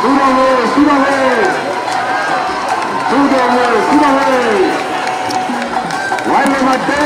သုးဒီးဝ့ၢ်, သုးဒီးဝ့ၢ်, သုးဒီးဝ့ၢ်, သုးဒီးဝ့ၢ်, ဝါလၢမၤတဲ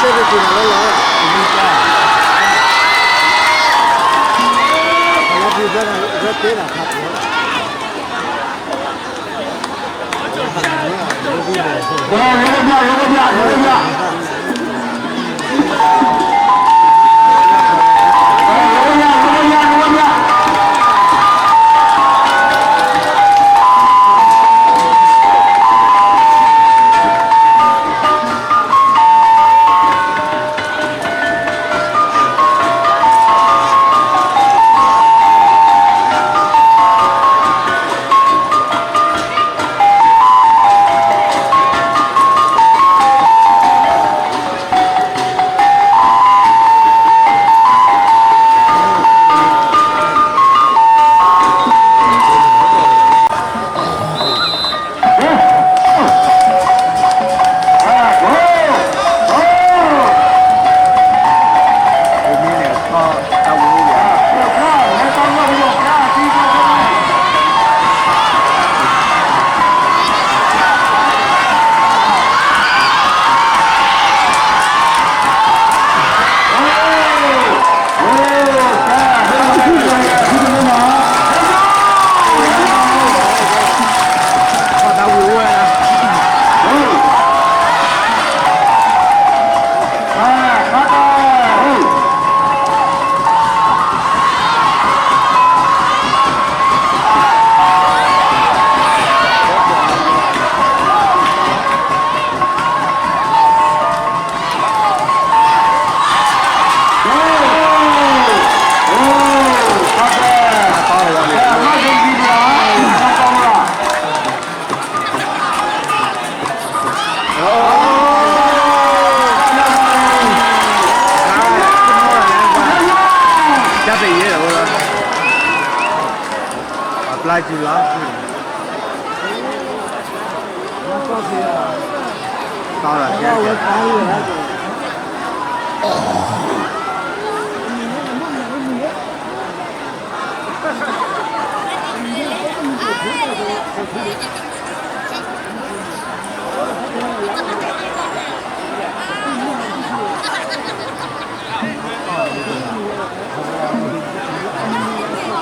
ကၢ်ပယဲၢ်လီၤ, အပျၢ်ကံလီၤ, သီလီၤက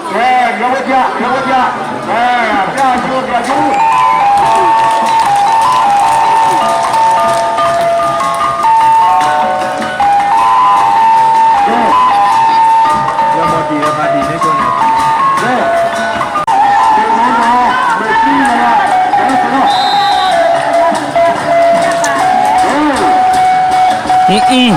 ဲ, ကဲ, လၢဝဲဒၣ်, လၢဝဲဒၣ်, ကဲ, ပျၢ်ဆူ, ပျၢ်ဆူ, ကဲ, လၢမၤဒံးလၢမၤဒံးန့ၣ်ကၠိန့ၣ်, ကဲ, အံၤ, အံၤ.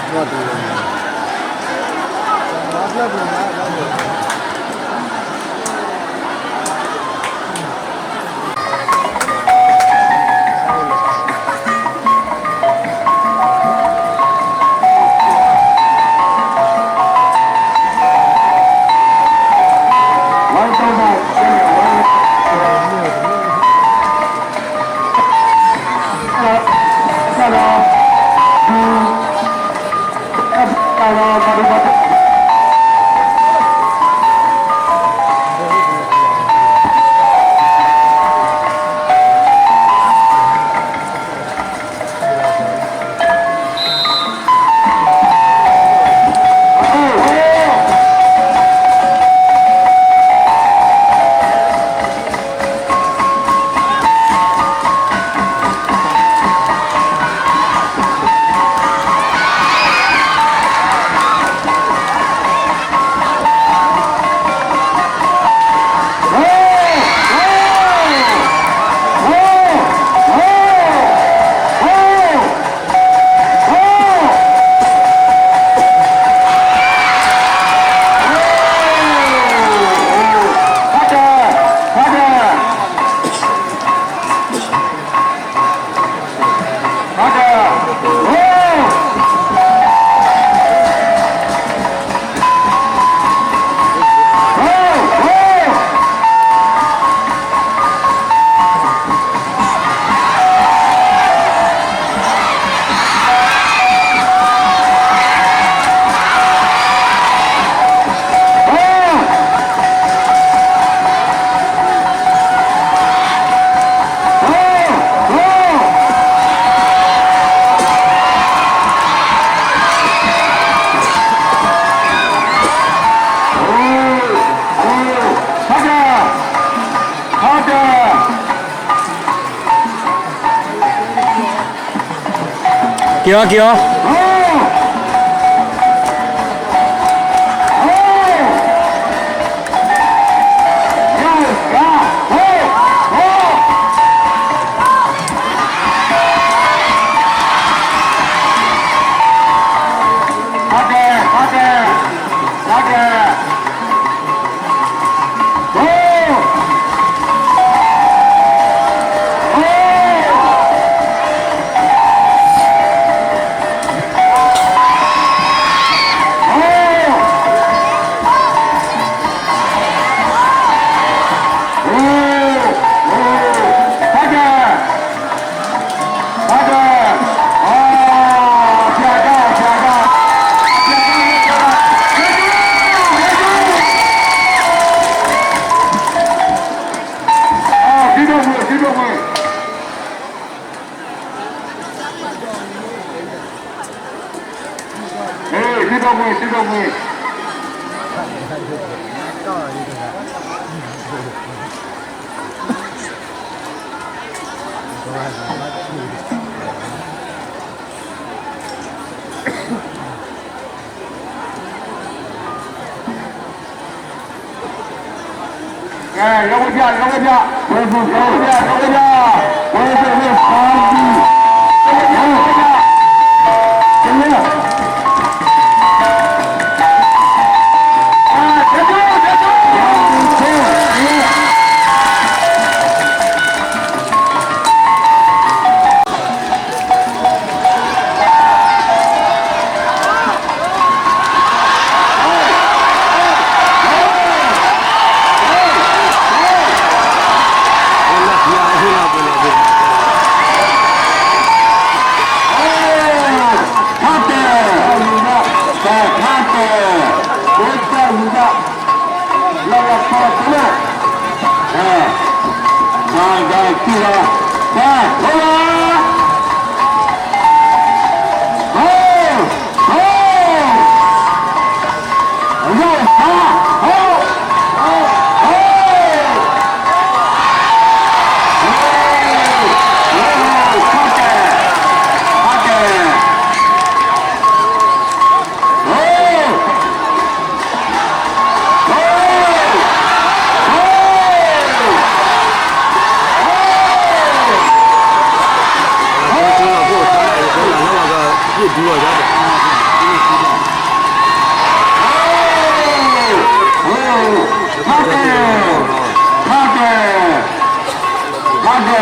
က့ၤအီၤ က့ၤအီၤ. ဖးကဲ, ဖးကဲ, ဖးကဲ, ဖးကဲ,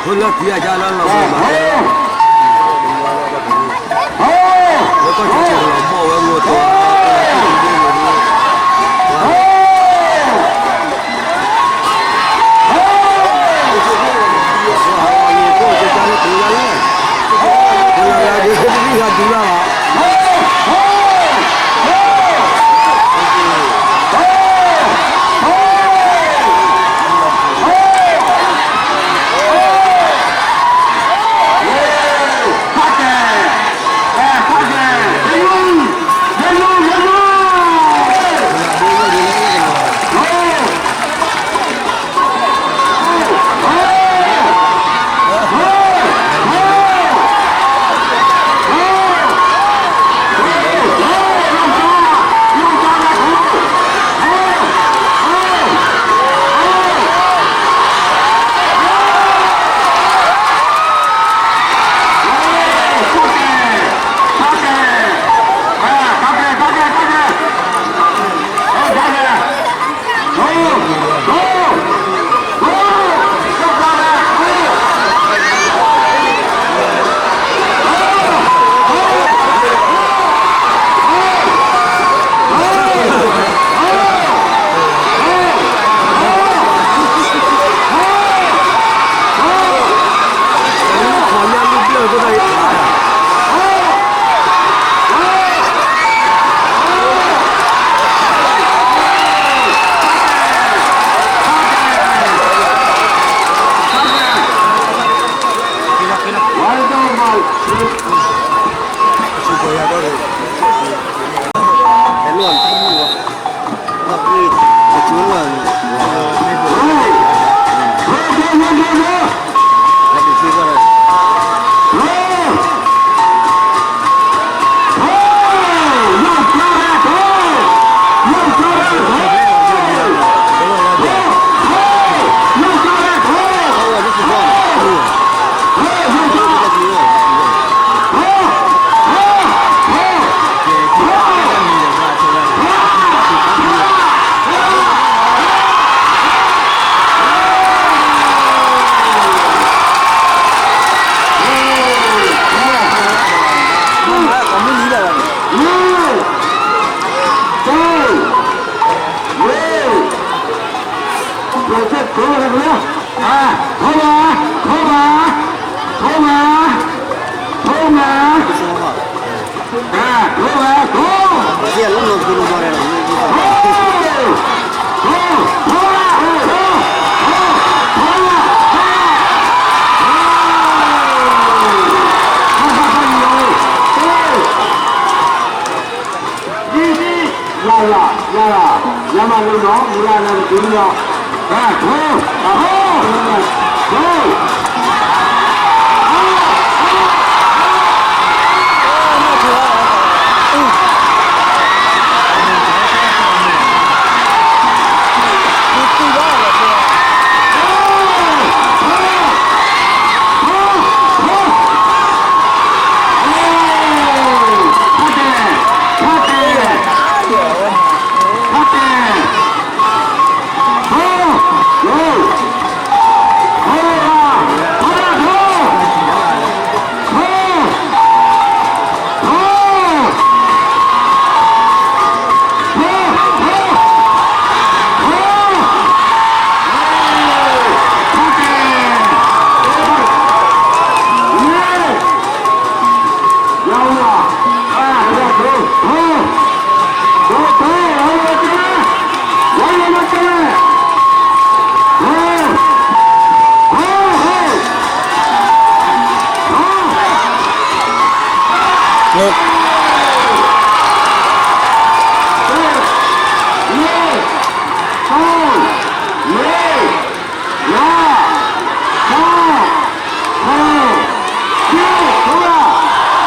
ဖဲလၢခံအကါလၢလီၤမၢ်မး, လၢကီၢ်ဆၢကလီၤဘီၣ်ဝဲဂိၢ်တိၢ်,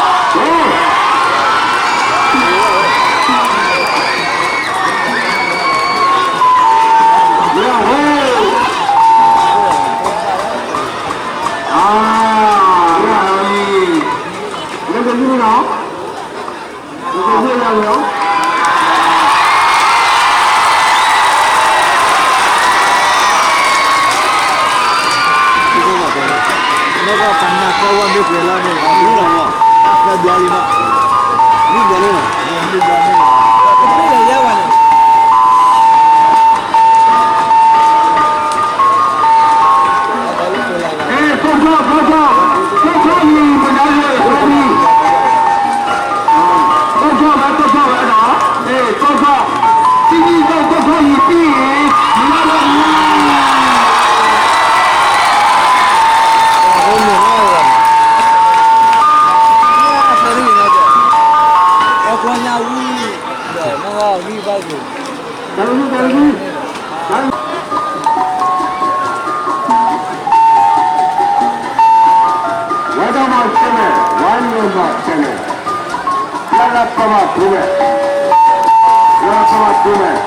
ကပနၢ်ကီဝဲမ့ၢ်ပှဲၤလီၤန့ၣ် မ့ၢ်လီၤလီၤ, တၢ်ဘျီလံမး, မ့ၢ်ဘျီလံမး, မ့ၢ်ဘျီလံမး, ကီၢ်ခီၣ် ကီၢ်ခီၣ် ကီၢ်ခီၣ်အံၤ ပနၢ်လၢကီၢ်ခီၣ်အံၤ, ကီၢ်ခီၣ်ဝဲ ကီၢ်ခီၣ်ဝဲဒီး, ကီၢ်ခီၣ်, တနံၣ်ဒီးကီၢ်ခီၣ်အံၤ ပံၢ်အံၤ, မၤလၢ Welcome our chairman, one member chairman. Welcome our chairman. Welcome our chairman.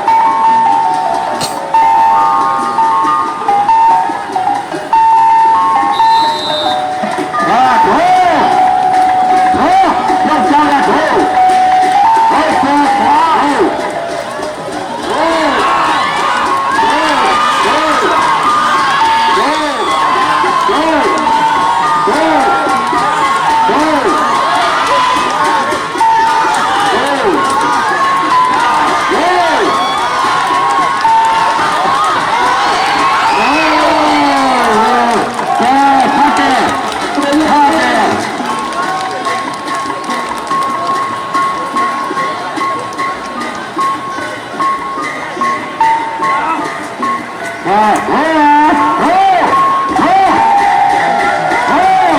တနံၣ်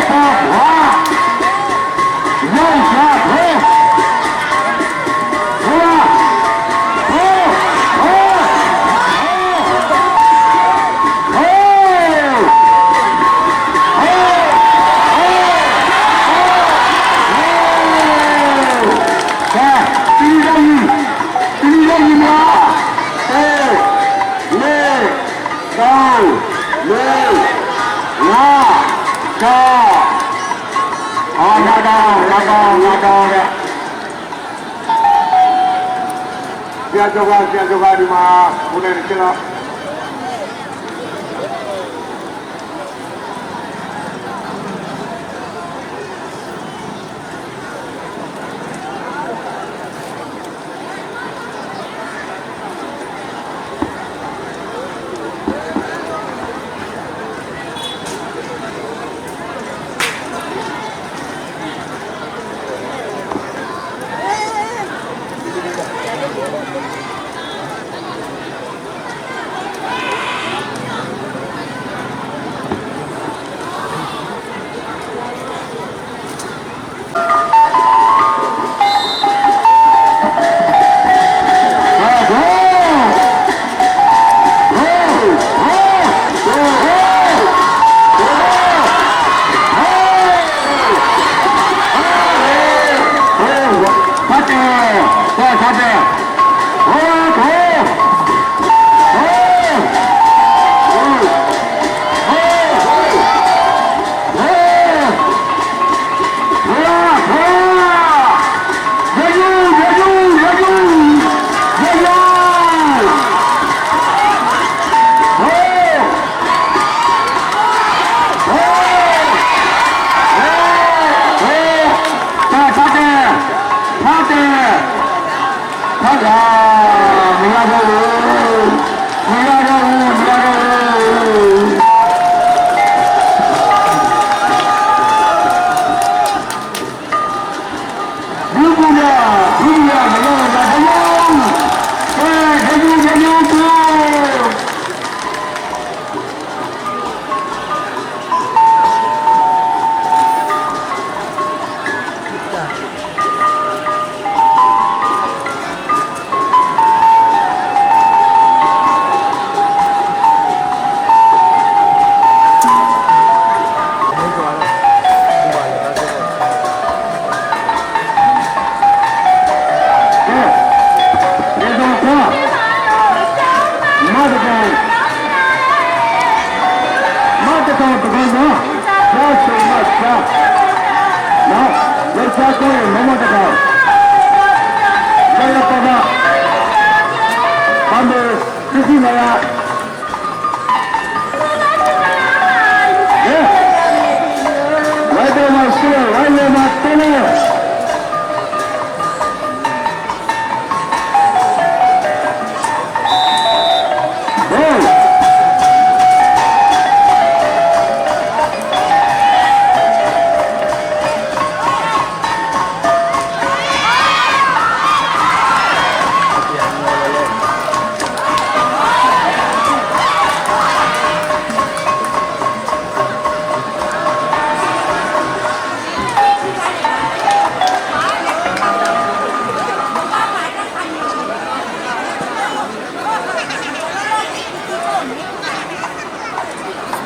လၢယံၤ, တနံၣ်လၢယံၤမး, တၢ, လၢ, တၢ, လၢ, လၢ, တၢ, အီ နဒီ, နဒီ, နဒီ, ဆရာတော်က, ဆရာတော်က ဒီမှာ, ကိုယ်တိုင်တစ်ချက်တော့.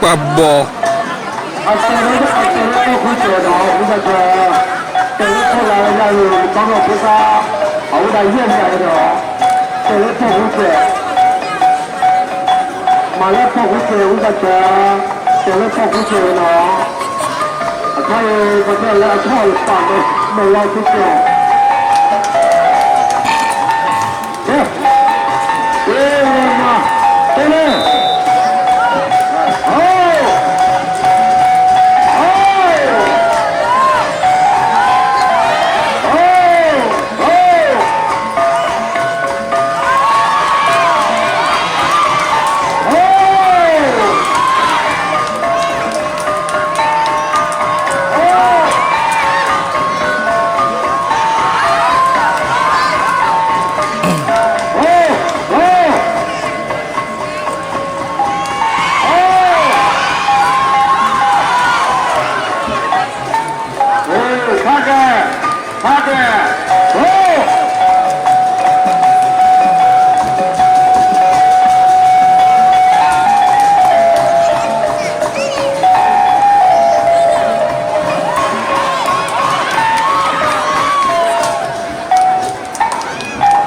ပှၤဘီၣ် အတဲာ်လၢ အတဲာ်လၢပီၣ်ဃုစဲးဒီး ဝံသးစူၤ တဲာ်လၢဖီလာ်ဝဲဒၣ်န့ၣ် တၢ်ဂီၤဖိသၣ် အဝဲဒၣ်ယဲၢ်မံၤဒီး တဲာ်လၢပီၣ်ဃုစဲး မၤလၢပီၣ်ဃုစဲး ဝံသးစူၤ တဲာ်လၢပီၣ်ဃုစဲးနီၤ အခါအံၤ ပတဲလၢအထီၣ်လၢပာ်လၢ မဲာ်လီၤဆူကၠီ မ့ၢ်လီၤ ဖုကဖုကမ့ၢ်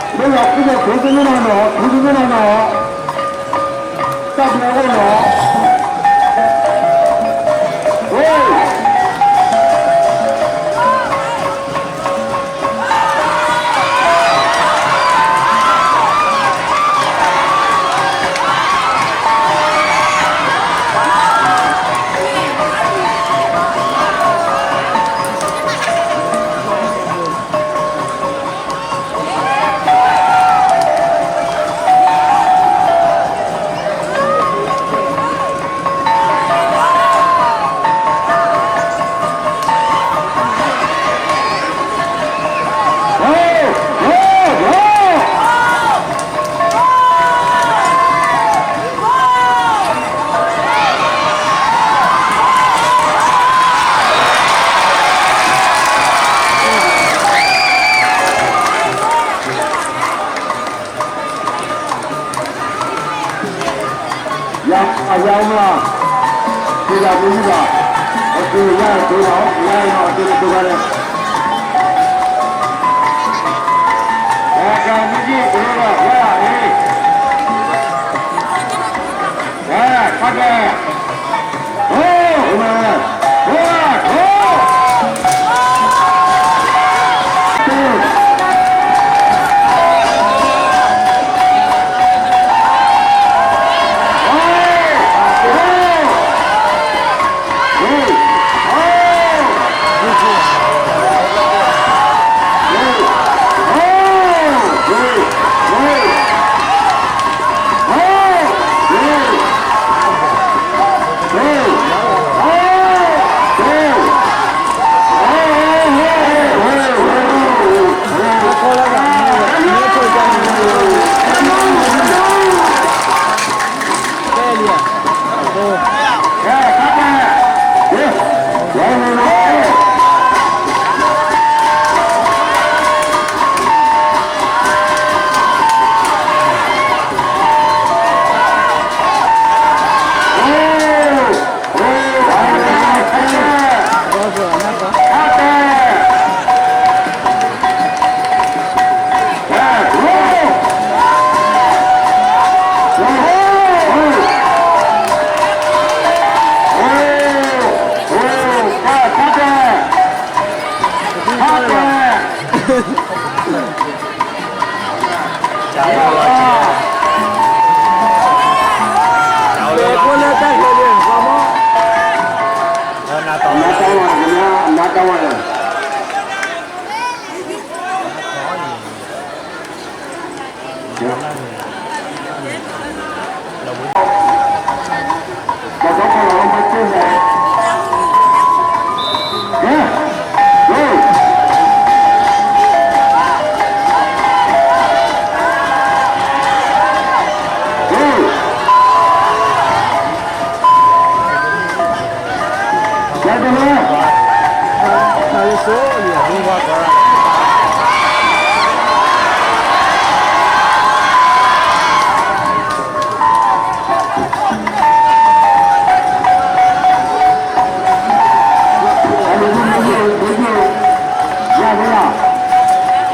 နီၤနီၤ ဖုကမ့ၢ်နီၤနီၤ တၢ်ဘျုးအိၣ်နီၤ ဝ့ၢ် ယၤအယၤမး ဒ်လၢမုၢ်ဘၣ် အဒိယၤဒိလီၤ ယၤလီၤ အဒိနဒိဂၤန့ၣ် အကမ့ၢ်ဒ်ဒိလီၤ ဝဲအံၤ ဝဲ ခါကဲ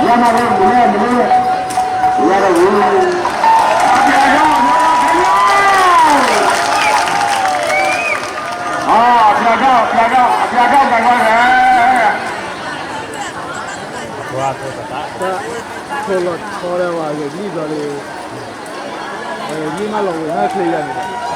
မ့ၢ်မ့ၢ်မ့ၢ်မ့ၢ် ယၤတဝံၤ အပျဲၢ်ထီၣ် အပျဲၢ်ထီၣ် အပျဲၢ်ထီၣ် ပျဲၢ်ထီၣ် ပျဲၢ်ထီၣ် တၢ်ခိၣ်လီၤဆီလၢဝဲ ဂဲၤလံဘျီဒီး ဂဲၤလံမးလီၤဝဲ ဟဲချ့ယၤန့ၣ်